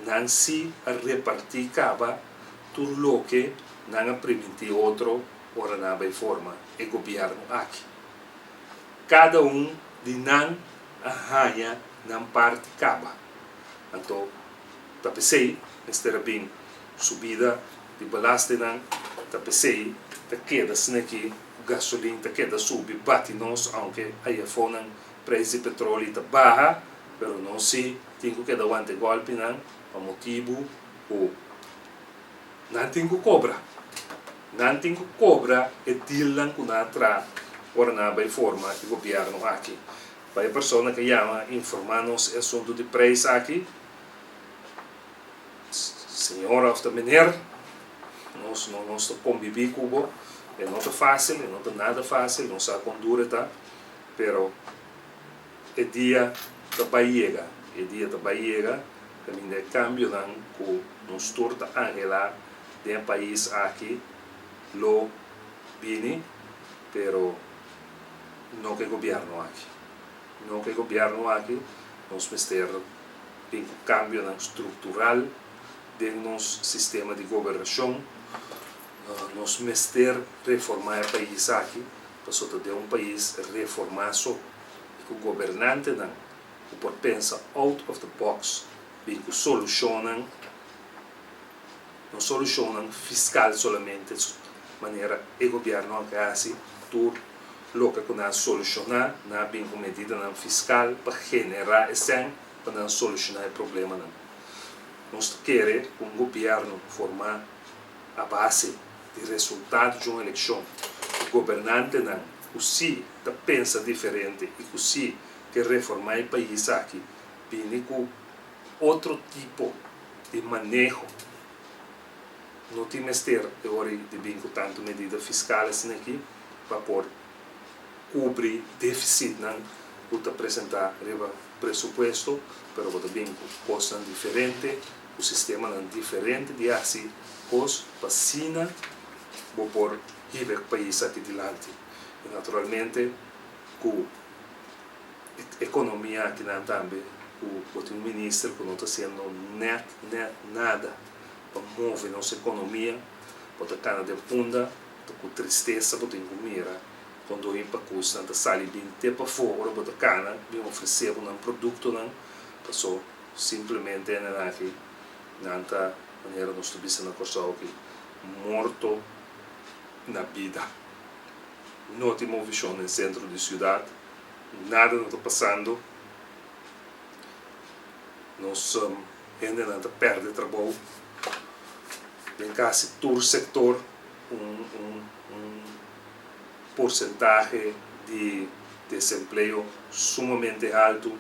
nan si a repartí kaba tur loke nan a primintí otro ora nan a bai forma e gobièrnu aki. Kada un di nan a haña nan parti kaba. Anto ta p'esei mester a bin subida di belastingnan, ta p'esei ta keda sneki ku gasolin ta keda subi bati nos aunke ayafonan preis di petroli ta baha, pero nos si tin ku keda wanta e gòlpinan pa motibu ku nan tin ku kobra. Nan tin ku kobra e dealnan ku nan a traha ora nan a bai forma e gobièrnu aki. Pa e persona ke yama informá nos e asuntu di preis aki, Señora of ta meneer, nos no nos ta convivi cu bo, e no ta facil, e no ta nada facil, nos sa con duro e ta, pero e dia ta bay yega, e dia ta bay yega caminda e cambionan cu nos tur ta anhela den e pais aki lo bini, pero no cu e gobierno aki, no cu e gobierno aki, nos mester. Tin ku kambionan struktural den nos sistema di gobernashon. Nos mester reformá e pais aki, pasobra ta den un pais reformá so i ku gobernantenan ku por pensa out of the box bin ku solushonnan, no solushonnan fiskal solamente manera e gobièrnu a hasi tur. Loke ku nan a solushoná, nan a bin ku medidanan fiskal pa generá e sèn pa nan solushoná e problemanan. Nos ta kere ku un gobièrnu formá a base di resultado di un elekshon, ku gobernantenan ku sí ta pensa diferente i ku sí ke reformá e pais aki, bini ku otro tipo di maneho. No tin mester e ora di bin ku tantu medida fiskal asina aki pa por kubri defisitnan ku ta presentá riba presupuesto, pero bo ta bin ku kosnan diferente, ku sistemanan diferente di hasi kos pa asina bo por hiba e pais aki dilanti. I naturalmente ku e ekonomia akinan tambe ku bo tin un minister ku no ta hasiendo nèt nèt nada. Pa move nos ekonomia, bo ta kana den punda, ta ku tristesa bo tin ku mira kon doño pakusnan ta sali bin te pafó ora bo ta kana bin ofresé bo nan produktonan, paso simplemente nan aki nan ta manera nos ta bisa na Kòrsou aki morto na bida. No tin movishon den sentro di siudat, nada no ta pasando, nos. Hendenan ta pèrdè trabou den kasi tur sektor, un un porsentahe di desempleo sumamente haltu,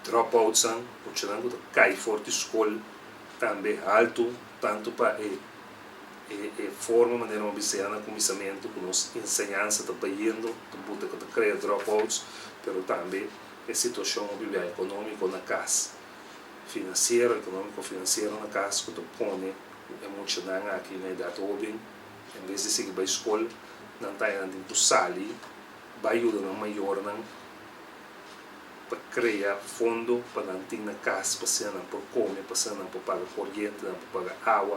dropoutsnan, muchanan ku ta kai for di skol tambe haltu, tantu pa e e forma manera mi a bisa ya na kuminsamentu ku nos enseñansa ta bayendo ta buta ku ta krea dropouts, pero tambe E situashon hopi bia ekonómiko na kas, finansiero, ekonómiko finansiero na kas ku ta pone ku e muchanan aki na edat hóben en bes di sigui bai skol nan ta nan tin ku sali bai yuda nan mayornan pa krea fondo pa nan tin na kas pa asina nan por kome, pa asina nan por paga koriente, nan por paga awa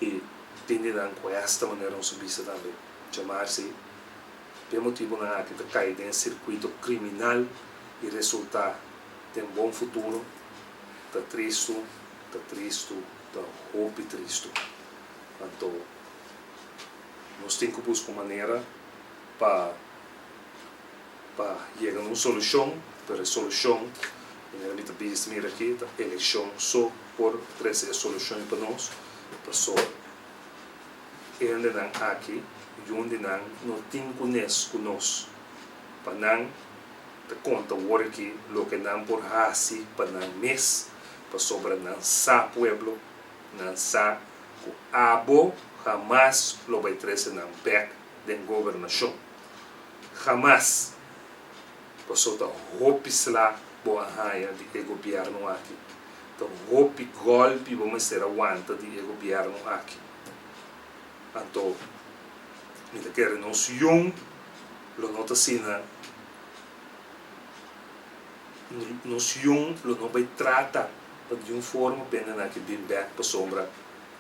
i tin di nan ku esta manera nos a bisa tambe djamarsi. P'e motibunan aki ta kai den sirkuito kriminal i resultá den bon futuro. Ta tristu, ta tristu, ta hopi tristu. Anto nos tin ku buska un manera pa pa yega na un solushon, pero e solushon, manera mi ta bisa mira aki, ta elekshon so por trese e solushon pa nos, pasobra. Hendenan aki, yun di nan no tin ku nes ku nos, pa nan ta konta wor aki loke nan por hasi pa nan mes, pasobra nan sa pueblo, nan sa ku abo hamas lo bai trese nan bek den gobernashon. Hamas! Paso ta hopi sla bo a haña di e gobièrnu aki. Ta hopi gòlpi bo mester a wanta di e gobièrnu aki. Anto mi ta kere nos yun lo no ta asina, nos yun lo no bai trata pa di un forma pende nan aki bin bek pasobra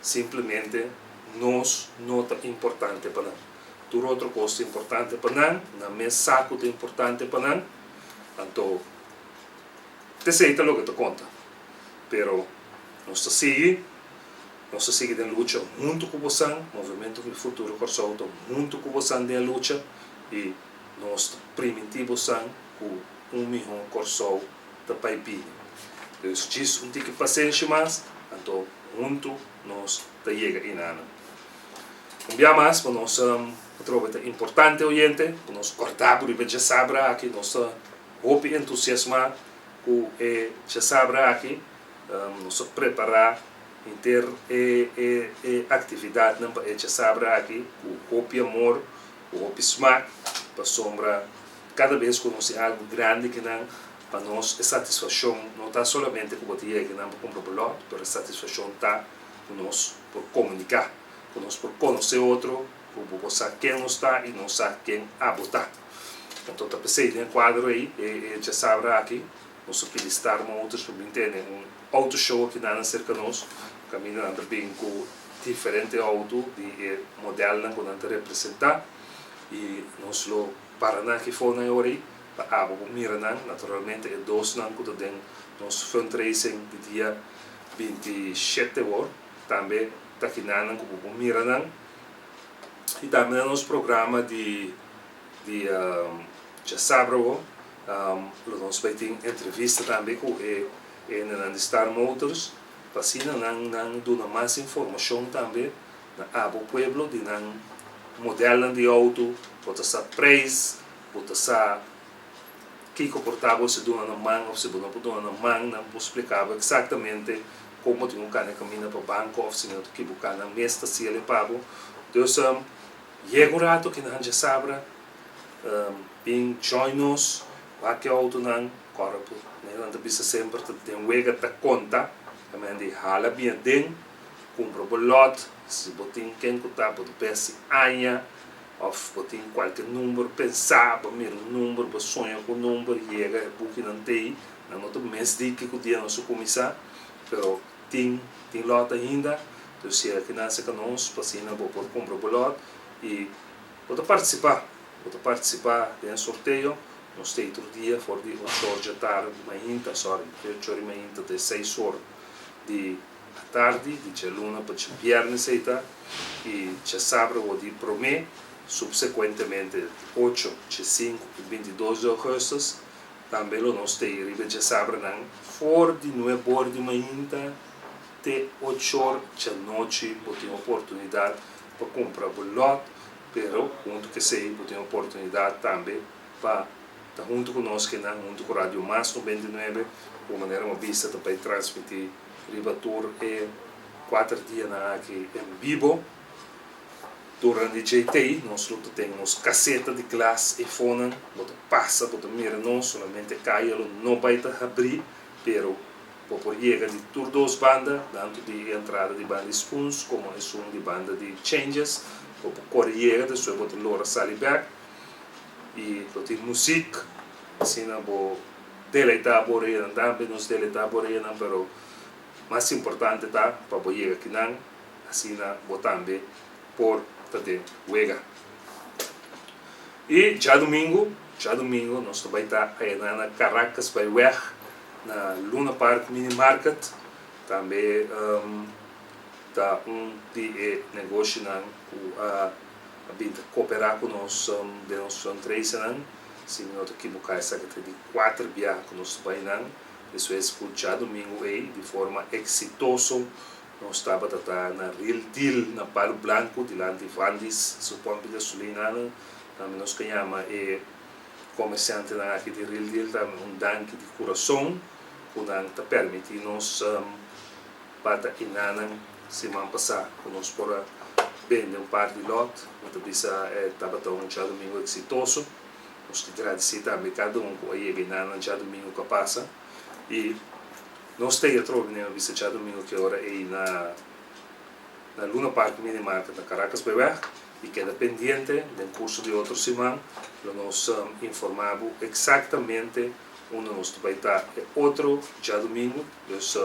simplemente nos no ta importante pa nan. Tur otro kos ta importante pa nan, nan mes sa ku ta importante pa nan, anto esei ta loke ta konta. Pero nos ta sigui. Nos ta sigui den lucha huntu ku bosan, Movementu Mi Futuro Kòrsou ta huntu ku bosan den e lucha i nos ta primintí bosan ku un mihó Kòrsou ta bai bini. Dus djis un tiki pasenshi mas, anto huntu nos ta yega einanan. Un bia mas pa nos atrobe ta importante oyente pa nos kòrda bo riba e djasabra aki, nos ta hopi entusiasmá ku e djasabra aki. Nos a prepará henter e e aktividatnan pa e djasabra aki ku hopi amor, ku hopi smak, pasobra kada bes ku nos tin algu grandi kinan, pa nos e satisfakshon no ta solamente ku bo ta yega kinan pa kumpra bo lòt, pero e satisfakshon ta ku nos por komuniká, ku nos por konosé otro, ku bo por sa ken nos ta i nos sa ken abo ta. Anto ta p'esei den e kuadro ei e djasabra aki Nos a pidi Star Motors pa bin tene un auto show aki nan acerca nos, caminda nan ta bin cu diferente auto di e modelnan cu nan ta representa y nos lo para nan aki for nan e ora ey pa abo por mira nan, naturalmente e dosnan cu ta den nos fundraising di dia 27 awor tambe ta aki nan cu bo por mira nan y tambe na nos programa di. Di djasabra awo lo nos bai tin entrevista tambe ku e hendenan di Star Motors pa asina nan nan duna mas informashon tambe na abo pueblo di nan modelnan di outo, bo ta sa preis, bo ta sa kiko por ta bo si duna nan man of si bo no por duna nan man, nan por splika bo eksaktamente kon bo tin ku kana e kaminda pa banko of si no ta kibuká nan mes ta siel e pa bo. Dus Yega un rato ki nan djasabra bin join nos, wak e autonan, kòrda ku nan ta bisa semper ta den wega ta konta, ta men di hala bin aden, kumpra bo lòt, si bo tin ken ku ta bo ta besti aña òf bo tin kualke number pensá, bo mira un number, bo soña ku un number, yega e bukinan t'ei, nan no ta mes di kiko dia nos a kuminsá, pero. Tin tin lòt ainda, dus si aki nan seka nos pa asina bo por kumpra bo lòt i bo ta partisipá, bo ta partisipá den e sorteo. Nos ta ei tur dia for di ocho or djatardi mainta, sorry, di ocho or di mainta te seis or di atardi, di djaluna pa djabièrnes ei ta, i djasabra bo di promé, supsekuentemente di ocho, djesinku i 22 di ougùstus. Tambe lo nos tei riba djasabranan for di nueb'or di mainta te och'or djanochi. Bo tin oportunidat pa kumpra bo lòt, pero huntu ku esei bo tin oportunidat tambe pa ta huntu ku nos kinan huntu ku Radio Mas 99 ku manera mi a bisa ta bai transmití riba tur e kuater dianan aki en bibo. Durante dje nos lo ta ten nos kaseta di glas e fonan, bo ta pasa, bo ta mira nos, solamente kaya lo no bai ta habrí, pero bo por yega di tur dos banda, tantu di e entrada di banda di Spoons komo esun di banda di Changes, bo por kore yega, despues bo ta lora sali bèk i lo tin muzik, asina bo deleitá bo oreyanan tambe, nos deleitá bo oreyanan, pero mas importante ta pa bo yega kinan. Asina bo tambe por ta den wega. I djadumingu, djadumingu nos ta bai ta ayana na Caracas bai weg na Luna Park Mini Market. Tambe ta un di e negoshinan ku a bin ta koperá ku nos den nos fundraisernan. Si mi no ta kibuká esaki ta di kuater biaha ku nos ta bai nan. Despues ku djadumingu ei di forma eksitoso Nos tabata ta na Real Deal na Palu Blanku dilanti Vandis su pòmpi gasolina. Tambe nos ke yama e komersiantenan aki di Real Deal tambe un danki di kurason ku nan ta permití nos pa ta inanan siman pasá ku nos por a bende un par di lòt. Mi ta bisa e tabata un djadumingu eksitoso. Nos ke gradisí tambe kada un ku a yega inanan djadumingu ku a pasa i Nos ta atrobe den bisa djadumingu ki ora ei na na Luna Park Mini Market na Caracas Beweg y keda pendiente den curso di otro siman lo nos informa bo exactamente unda nos ta bay ta e otro djadumingu. Dus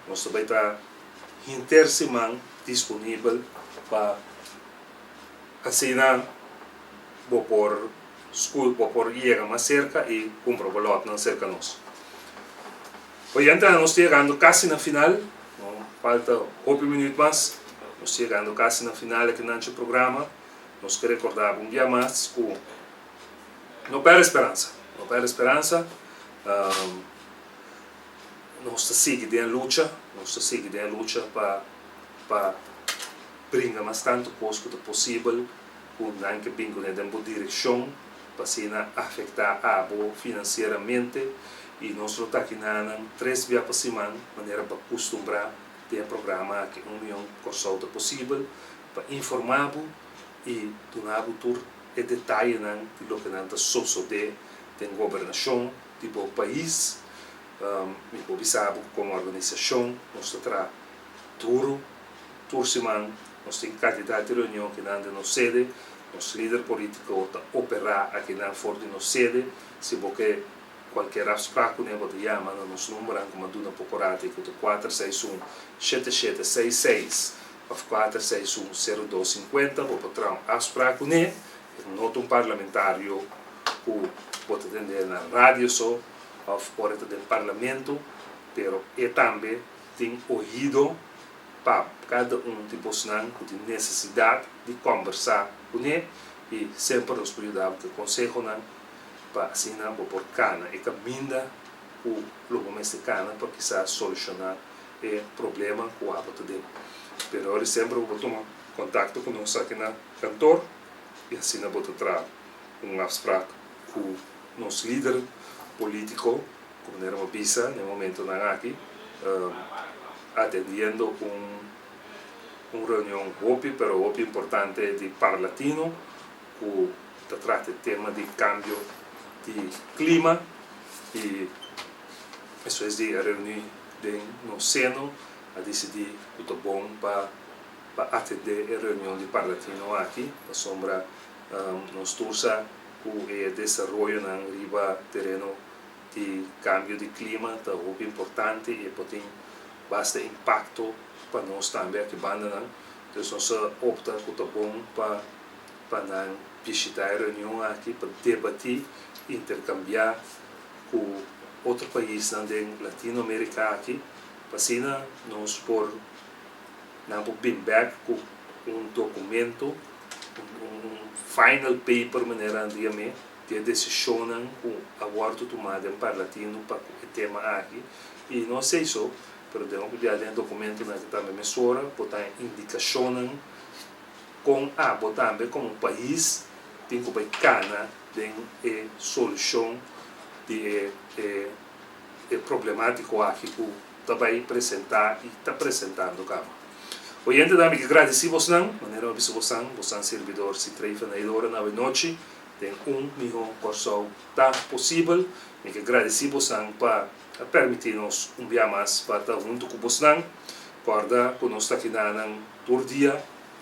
nos ta bay ta henter siman disponibel pa asina bo por School bo por yega mas cerca y cumpra bo lotnan cerca nos. Oyentenan nos ta yegando casi na final, no falta hopi minuut mas, nos ta yegando casi na final aki nan dje programa. Nos ke recorda bo un bia mas cu no perde speransa, no perde speransa, nos ta sigui den lucha, nos ta sigui den lucha pa pa bringa mas tanto cos cu ta posibel. Ku nan ke bin kuné den bo direkshon pa asina afektá abo finansieramente i nos lo ta aki nanan tres bia pa siman manera bo a kustumbrá den e programa aki Un Mion Kòrsou Ta Posibel pa informá bo i duna bo tur e detayenan di loke nan ta sosodé den gobernashon di bo pais. Mi por bisa bo ku komo organisashon nos ta traha duru tur siman. Nos tin kantidat di reunion akinan den nos sede. Nos lider politiko ta operá akinan for di nos sede. Si bo ke kualker afsprak kuné bo ta yama na nos numbernan ku mi a duna poko rati ku ta 461 7766 òf 461 0250. Bo por traha un afsprak kuné. E no ta un parlamentario ku bo ta tende na radio so òf ora e ta den parlamento, pero e tambe tin oido pa kada un di bosnan ku tin nesesidat di kòmbersá kuné. I semper nos por yuda bo ku e konsehonan pa asina bo por kana e kaminda ku lo bo mester kana pa kisas solushoná e problema ku abo ta den. Pero ora semper bo por tuma kontakto ku nos aki na kantor i asina bo ta traha un afsprak ku nos lider polítiko, ku manera bo bisa na e momentonan aki atendiendo un un reunion hopi pero hopi importante di Parlatino ku ta trata e tema di kambio di klima i despues di a reuni den nos seno a disidí ku ta bon pa pa atendé e reunion di Parlatino aki pasobra nos tur sa ku e desaroyonan riba tereno di kambio di klima ta hopi importante i e por tin basta impakto pa nos tambe aki bandanan. Dus nos a opta ku ta bon pa pa nan bishita e reunion aki pa debatí, interkambiá ku otro paisnan den Latino Amerika aki pa asina nos por nan por bin bèk ku un dokumento, un final paper manera nan ta yam'é, di e desishonnan ku a wòrdu tumá den Parlatino pa ku e tema aki. I no esei so, pero den hopi bia den e dokumentonan aki tambe mesora bo ta indikashonnan kon abo tambe komo pais tin ku bai kana den e solushon di e e e problemátiko aki ku ta bai presentá i ta presentando kaba. Oyentenan mi ke gradisí bosnan, manera mi a bisa bosnan, bosnan sirbidor Citrey van Nijloren awe nochi den un mihó Kòrsou ta posibel. Mi ke gradisí bosnan pa a permití nos un bia mas pa ta huntu ku bosnan. Kòrda ku nos ta kinanan tur dia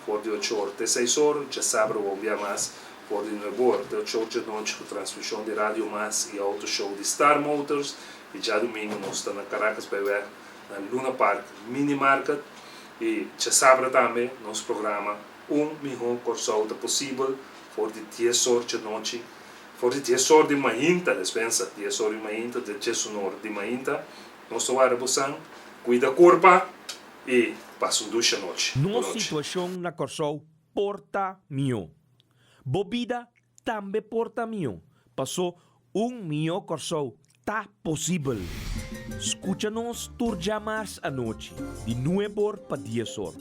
for di ocho or te seis or, djasabra un bia mas for di nuebe or te ocho or djanochi ku transmishon di Radio Mas i Auto Show di Star Motors i djadumingu nos ta na Caracas Byweg na Luna Park Mini Market i djasabra tambe nos programa Un mihó Kòrsou ta posibel for di dies or djanochi, for di dies or di mainta, despensa, dies or di mainta te diesun or di mainta. Nos ta wara bosan, kuida kurpa i pasa un dushi anochi. Nos Bonochi. situashon na Kòrsou por ta mihó. Bo bida tambe por ta mihó, pasó un mihó Kòrsou ta posibel. Skucha nos tur djamars anochi di nueb'or pa dies'or,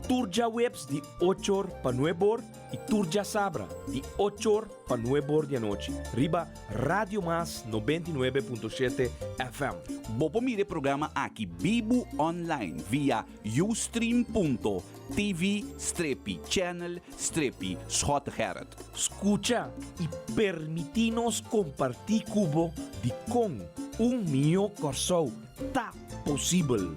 tur djaweps di och'or pa nueb'or i tur djasabra di och'or pa nueb'or di anochi riba Radio Mas 99.7 FM. Bo por mira e programa aki bibu online via ustream.tv strepi channel strepi Schottegerrit. Skucha i permití nos kompartí ku bo dikon un mihó Kòrsou ta posibel.